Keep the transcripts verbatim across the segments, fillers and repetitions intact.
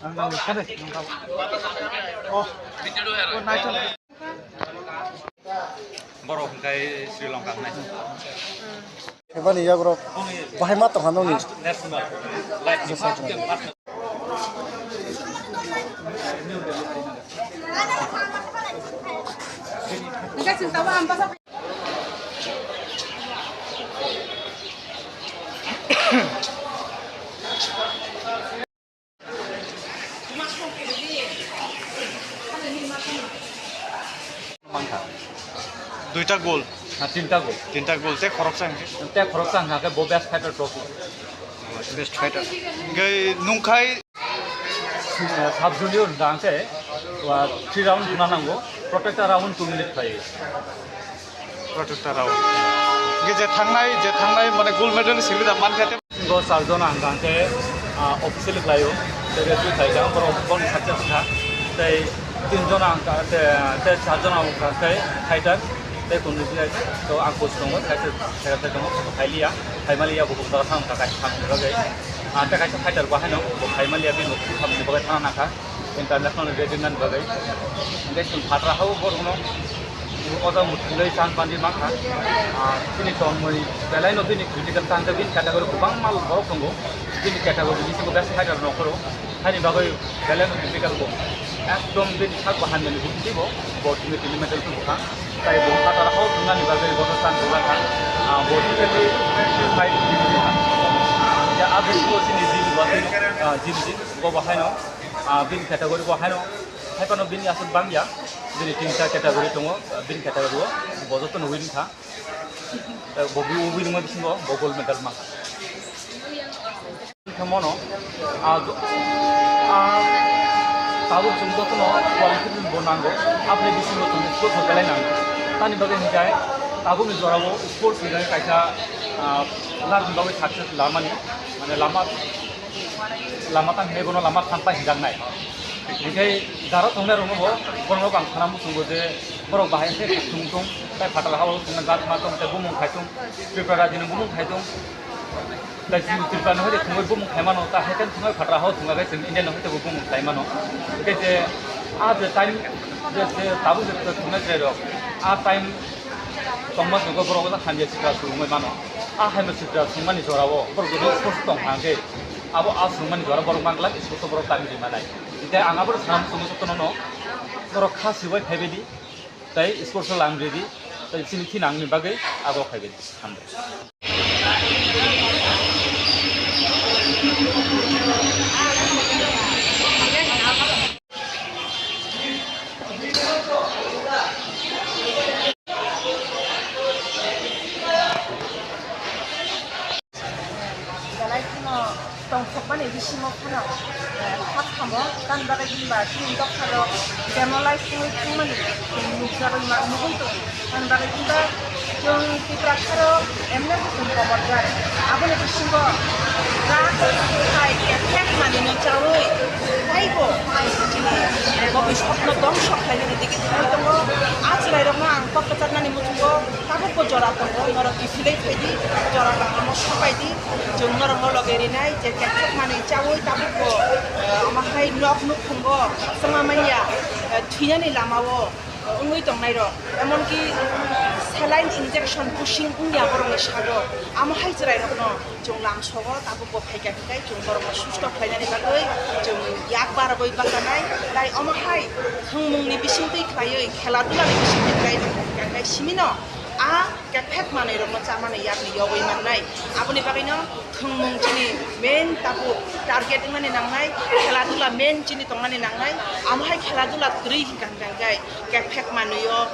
Oh, oh, nice. Borok hwnkhe Sri Lanka hwnwi. Ebani yagrok bahai ma tongkha nokni. National. Mankha. Duita gol. Ha, tinta gol. Tinta gol, tei khoroksa hwnkhe? Tei khoroksa hwnkhe bo best fighter trophy. Best fighter. Hwnkhe nungkhai? Sub junior hwnkha hwnkhe, wa, three round hwnna nango. Protector round two minute khlai. Protector round. Hwnkhe je thangnai, je thangnai, mane, gold medal simi da mankha te. Bo charjon ang hwnkhe, ah, officially khlaio, tei graduate khlaijak, borok boni success kha. Tei tinjon ang hwnkha, tei, tei charjon ang hwnkha khe fighter, tei kunui khe to ang coach tongo, khaisa, khaisa tongo, phailiya, phaimaliya, bo kok jaga thang kha, kaisa thang bagwi. Ah, tei kaisa fighter bo haino, bo phaimaliya, bini kok thamni bagwi thang nangkha. International ready nani bagwi. Hingke chwng phatarha o borokno o jaga muthungwi chan pandi mankha. Ah, chini tongmani belai no bini critical tangkhe bini category kwbangma borok tongo. Bini category bisingo best fighter nongkhoro. Haini bagwi belai no critical bo. Ekdom bini sak bahan mani bukti bo. Bo chini tini medal tu bukha. Tai bo phatarha o thungnani bagwi bono chan rwlakha. Ah, bo chini fight bukha. Ya, abis bo chini jin bo, ah, jin jin bo bo haino. Ah, bini category bo haino, hai phano bini aswk bangya, bini tinta category tongo, bini category o bo jotono win kha. Eh, bo wi-, win wngma bisingo bo gold medal mankha. Khe mono, ah, jo-, ah, tabuk chwng jotono qualification bo nango, aboni bisingo chwng sports belai nango. Tamni bagwi hinkhe tabukni jorao sports ni kaisa, ah, larni bagwi success lamani, mane lama lama tang hinwi bono lama thampai hinjaknai. Hinkhe jaro tongnai rokno bo, borok rok ang sana muchungo je borok bahai khe thung thung, tai phatar hao thungna gatma tong, tai bumung khai tong, Tripura rajini bumung khai tong. Tai chini Tripura no hoite thungwi bumung khai mano, ta hai khe thungwi phatar hao thungna khe chini India no hoite bo bumung khai mano. Hinkhe je a je time je, je tabuk je thungnai chwrai rok, a time tongma swngo borok hamya sitra swrwngwi mano. A hamya sitra swngmani jorao borok jodi sports tong hangkhe, abo a swngmani jora borok mangla sports borok tangwi rwi manai. Hinkhe ang abo sana muchungo jotono no borok kha sibai phaibaidi tei sports o lang ridi tei chini khina angni bagwi abo phaibaidi. Hambai. Belai kheno tongthokmani bisingo phano, eh, kha samo, tamni bagwi hwnba chini dopharo demolize wngwi thangmani chwng nukjagwi ma-, nugwi tongo. Tamni bagwi hwnba chwng Tiprasarok emne bo chwng koborjak. Aboni bisingo rak hai kethek manwino chaui taibo chini bobiswtno dongso khlainani digi thangwi tongo. A chwrairokno ang kok kwchaknani muchungo tabukbo jora tongo, norok kiphilwi phaidi, jora kahamo sapaidi. Chwng norokno loge rinai je kethek manwi chaui tabukbo, eh, omo hai nok nukhungo chwngma manya, eh, thwinani lamao wngwi tongnairok, emonki saline injection pushing wngya borokni sago, amo hai chwrairokno chwng lamsogo tabukbo phaikha hinkhai chwng borokno susto khlainani bagwi chwng yak barogwi baklanai. Tai omo hai thwngmungni bisingtwi khlaiwi, khela dulani bisingtwi khlaiwi tongkha hinkhai simino a kethek manwirokno chamani yakni yogwi mannai. Aboni bagwino thwngmung chini main tabuk target wngmani nangnai, khela dula main chini tongmani nangnai. Amo hai khela dula kwrwi hinkha hinkha hinkhe kethek manwio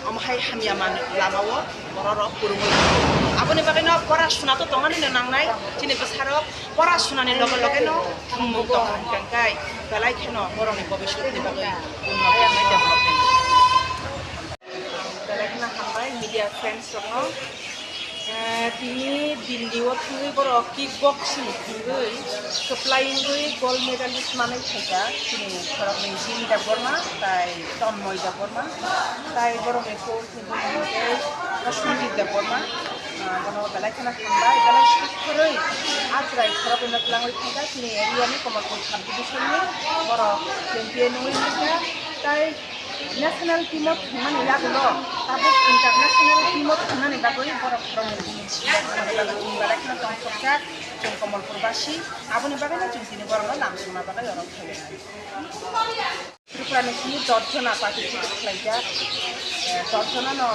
amo hai hamya manwi lamao bororok kwrwngwi tongo. Aboni bagwino pora suna to tongmani no nangnai, chini bwsarok pora sunani loge loge no thwngmung tongkha hinkha hinkhe belai kheno borokni bobiswtni bagwi unnoti wngnai, development. Belai kheno hambai media friends rokno. Eh, tini Delhi o thangwi borok kick boxing thangwi kwplai wngwi gold medalist manwi phaikha chini khoroknwi Jim Debbarma tai Tanmoy Debbarma tai borokni coach ni bumung khe Sandeep Debbarma. Bono belai kheno hambai, belai sukphurwi achrai khoroknwino twlangwi phaikha chini area ni Kamalpur sub division ni borok champion wngwi phaikha. Tai national team o thwngmani yagulo tabuk international team o thwngnani bagwi borok khoroknwi bini siyar thwngmani bagwi chwng belai kheno tongthokjak, chwng Kamalpur basi. Aboni bagwino chwng tini borokno lamsokna bagwi oro phaio. Tripura ni simi dos jona participate khlaijak. Eh, dos jona no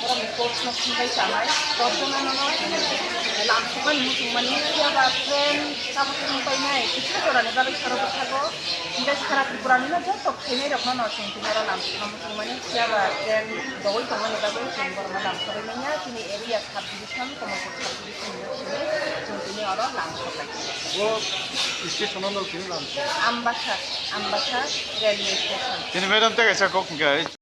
borok ni coach no swngbai chanai. Dos jona no, eh, lamsokmani muchungmani, phiya ba train tabuk swngbai nai kisa jora ni bagwi saro bwthago. Hinkhe sara Tripura ni no joto phainai rok no no chwng tini oro lamsokna muchungmani, phiya ba train dogwi tongmani bagwi chwng borok no lamsogwi manya. Chini area sub division, Kamalpur sub division ni simi chwng tini oro lamsok lai. Bo station o no tini lamsok. Ambasa, Ambasa railway station. Tini madam tei kaisa kok hwnkhe.